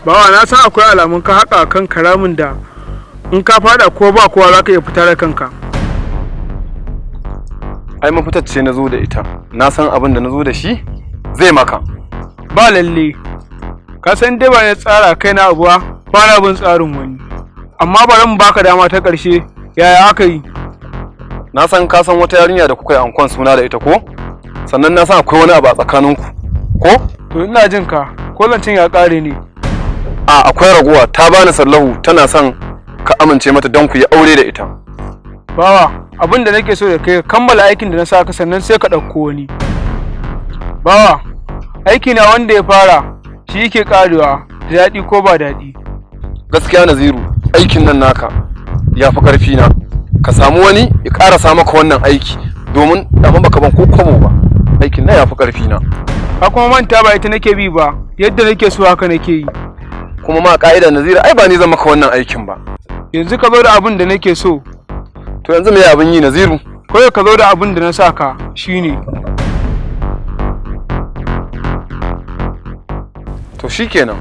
Bawa, na san akwai alamun ka haƙa kan karamin da in ka fada ko ba kowa za ka iya fita da kanka. Ai mafitar ce na zo da ita. Na san abin da na zo da shi zai maka. Ba lalle. Ka san dai ba na tsara kai na abuwa, ba na bin tsarin wani. Amma bari mu baka dama ta ƙarshe, yaya aka yi? Na san ka san wata yarinya da kuka yi ankon suna da ita, ko? Sannan na san akwai wani abu a tsakaninku, ko? To ina jin ka, ko zancen ya ƙare ne? A akwai raguwa. Ta bani sallahu, tana son ka amince mata don ku yi aure da ita. Bawa, abin da nake so da kai, ka kammala aikin da na saka, sannan sai ka ɗauko wani. Bawa, aiki na wanda ya fara shi yake ƙarewa, da daɗi ko ba daɗi. Gaskiya Naziru, aikin nan naka ya fi ƙarfi na. Ka samu wani ya ƙarasa maka wannan aiki, domin daman baka ban ko kwabo ba. Aikin nan ya fi ƙarfi na. Ka kuma manta ba ita nake bi ba, yadda nake so haka nake yi. Kuma ma ka'ida Naziru, ai ba ni zan maka wannan aikin ba. Yanzu ka zo da abin da nake so. To yanzu me abin yi, Naziru? Kawai ka zo da abin da na saka shine. To shikenan.